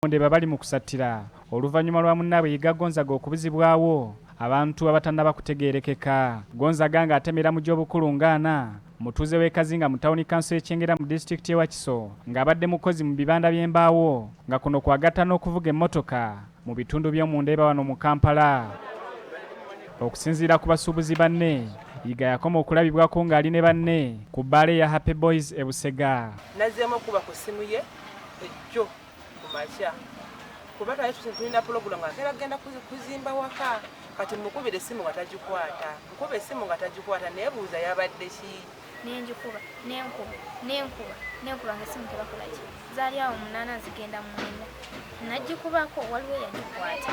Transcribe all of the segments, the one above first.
Ndeeba bali mu kusattira oluvannyuma lwa munnaabwe Yiga Gonzaga okubuzibwawo abantu abatannaba kutegeerekeka. Gonzaga ng'atemera mu gy'obukulu ng'ana, mutuuze w'e Kazinga mu tawuni kanso y'e Kyengera mu disitulikiti y'e Wakiso ng'abadde mukozi mu bibanda by'embaawo nga kuno kw'agatta n'okuvuga emmotoka mu bitundu by'omu Ndeeba wano mu Kampala. Okusinziira ku basuubuzi banne, Yiga yakoma okulabibwako ng'ali ne banne ku bbaala eya Happy Boys e Busega. Nazzeemu okukuba ku ssimu ye ejjo ku makya kuba twali tulina pulogulaamu ng'akeera kugenda kuzimba waka kati mukubira essimu nga tagikwata nkuba essimu nga tagikwata neebuuza yabadde ki. Nengikuba nenkuba nenkuba nenkuba nga essimu tebakola ki zaali awo munaana zigenda mu mwenda nagikubako waliwo eyagikwata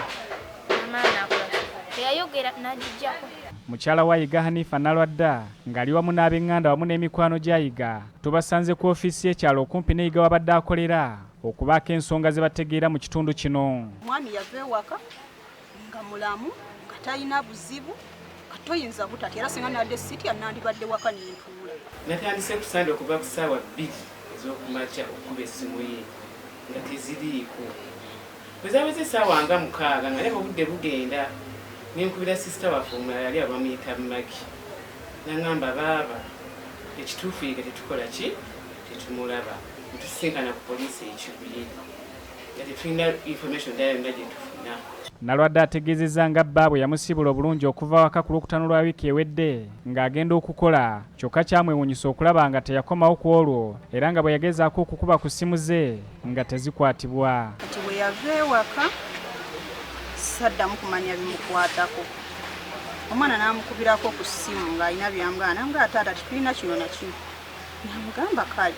namala nakola ki teyayogera nagijjako. Mukyala wa Yiga Hanifa Nalwadda ng'ali wamu n'abeng'anda wamu n'emikwano gya Yiga tubasanze ku ofiisi y'ekyalo okumpi ne Yiga w'abadde akolera okubaako ensonga ze bategeera mu kitundu kino. Omwami yava ewaka nga mulamu nga talina buzibu nga toyinza butatya era singa nabadde sitya nandibadde waka nentuula. Natandise ku Ssande okuva ku ssaawa bbiri ez'okumakya okukuba essimu ye nga teziriiko. Bwe zaaweze essaawa nga mukaaga nga ndaba obudde bugenda ne nkubira sisita waffe omulala yali awo bamuyita Maggie n'ang'amba baaba ekituufu Yiga tetukola ki tetumulaba ne tusisinkana ku poliisi e Kibuye nga tetulina information ndala yonna gye tufuna. Nalwadda ategeezezza nga bba bwe yamusiibula obulungi okuva awaka ku Lwokutaano lwa wiiki ewedde ng'agenda okukola kyokka kyamwewuunyisa okulaba nga teyakomawo ku olwo era nga bwe yagezaako okukuba ku ssimu ze nga tezikwatibwa. Kati bwe yava ewaka saddamu kumanya bimukwatako. Omwana n'amukubirako ku ssimu ng'alina by'amugamba n'amugamba taata tetulina kino na kino. Namugamba kale.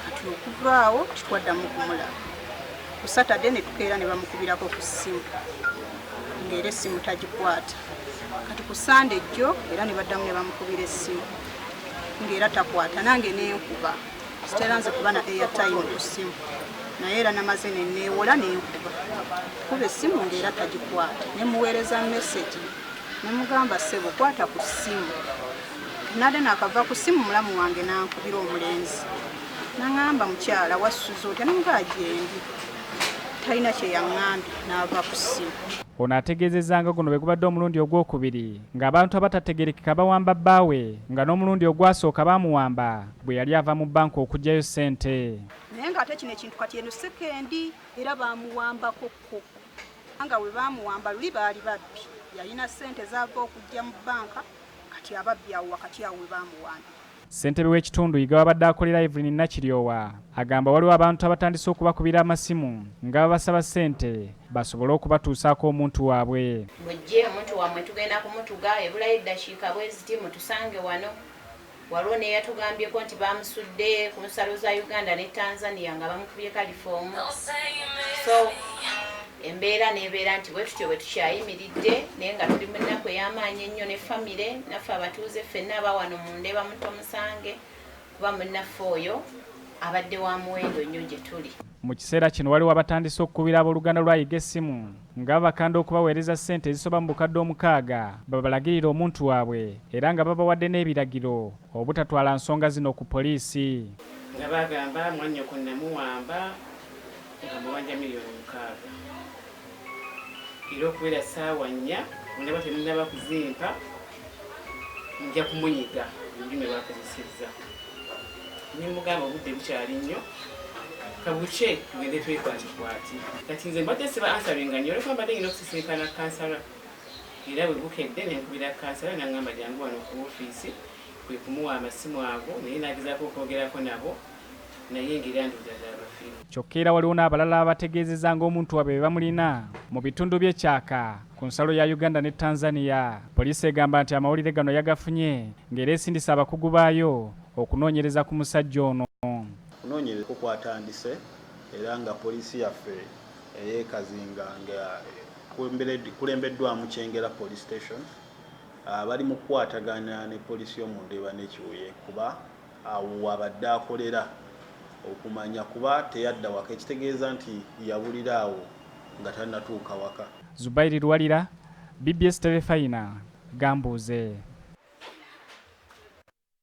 Kati okuva awo tetwaddamu kumulaba. Ku Saturday ne tukeera ne bamukubirako ku ssimu ng'era essimu tagikwata. Kati ku Sunday jjo era ne baddamu ne bamukubira essimu ng'era takwata nange ne nkuba. Sitera nze kuba na airtime ku ssimu naye era namaze ne neewola ne nkuba. Kuba essimu ng'era tagikwata ne muweereza message ne mugamba ssebo kwata ku ssimu. Nade nakava ku ssimu mulamu wange n'ankubira omulenzi n'aŋŋamba mukyala wasuze otya ne gyendi talina kye yaŋŋambye n'ava ku ssimu. Ono ategeezezza nga guno bwe gubadde omulundi ogwokubiri ng'abantu abatategeerekeka bawamba bbaawe nga n'omulundi ogwasooka baamuwamba bwe yali ava mu bbanka okuggyayo ssente. Naye ng'ate kino ekintu kati eno second era baamuwambako kko nga bwe baamuwamba luli baali babbi yalina ssente zaava okuggya mu bbanka kati ababbi awo wakati awo we baamuwambira. Ssentebe w'ekitundu Yiga wabadde akolera Evelyn Nakiryowa agamba waliwo abantu abatandise okubakubira amasimu nga babasaba ssente basobole okubatuusaako omuntu waabwe. Mujje omuntu wammwe tugenda kumutuga ebulayo eddakiika bwe ziti mutusange wano. Waliwo n'eyatugambyeko nti baamusudde ku nsalo za Uganda ne Tanzania nga bamukubye kalifoomu. So embeera n'ebeera nti bwe tutyo bwe tukyayimiridde naye nga tuli mu nnaku ey'amaanyi ennyo ne famire naffe abatuuze ffenna aba wano mu Ndeeba Mutomusange kuba munnaffe oyo abadde wa muwendo nnyo gye tuli. Mu kiseera kino waliwo abatandise okukubira abooluganda lwa Yiga essimu nga babakanda okubaweereza ssente ezisoba mu bukadde omukaaga babalagirire omuntu waabwe era nga babawadde n'ebiragiro obutatwala nsonga zino ku poliisi. Nga bagamba mwannyoko namuwamba nga mubanja miliyoni 6 era okubeera ssaawa 4 bwendaba temunaba kuzimpa nja kumunyiga olulimi lwakozesezza nemugamba obudde bukyali nnyo kabukye tugende twekwatikwati kati nze mbadde siba ansaringa nnyo olwokuba mbadde ngina okusisinkana kansala era bwe bukedde nenkubira kansala nangamba jangu wano ku ofiisi kwe kumuwa amasimu ago naye nagezaako okwogerako nabo naye ng'era ndowooza z'abafiire. Kyokka era waliwo n'abalala abategeezezza ng'omuntu waabwe bwe bamulina mu bitundu by'e Kyaka ku nsalo ya Uganda ne Tanzania. Poliisi egamba nti amawulire gano yagafunye ng'era esindise abakugu baayo okunoonyereza ku musajja ono. Okunoonyereza kwatandise era nga poliisi yaffe ey'e Kazinga nga kulembeddwamu Kyengera Police Station bali mu kukwatagana ne poliisi y'omu Ndeeba n'e Kibuye kuba awo wabadde akolera okumanya kuba teyadda waka ekitegeeza nti yabulira awo nga tannatuuka waka. Zubairi Luwalira, BBS Terefayina, Gambuuze.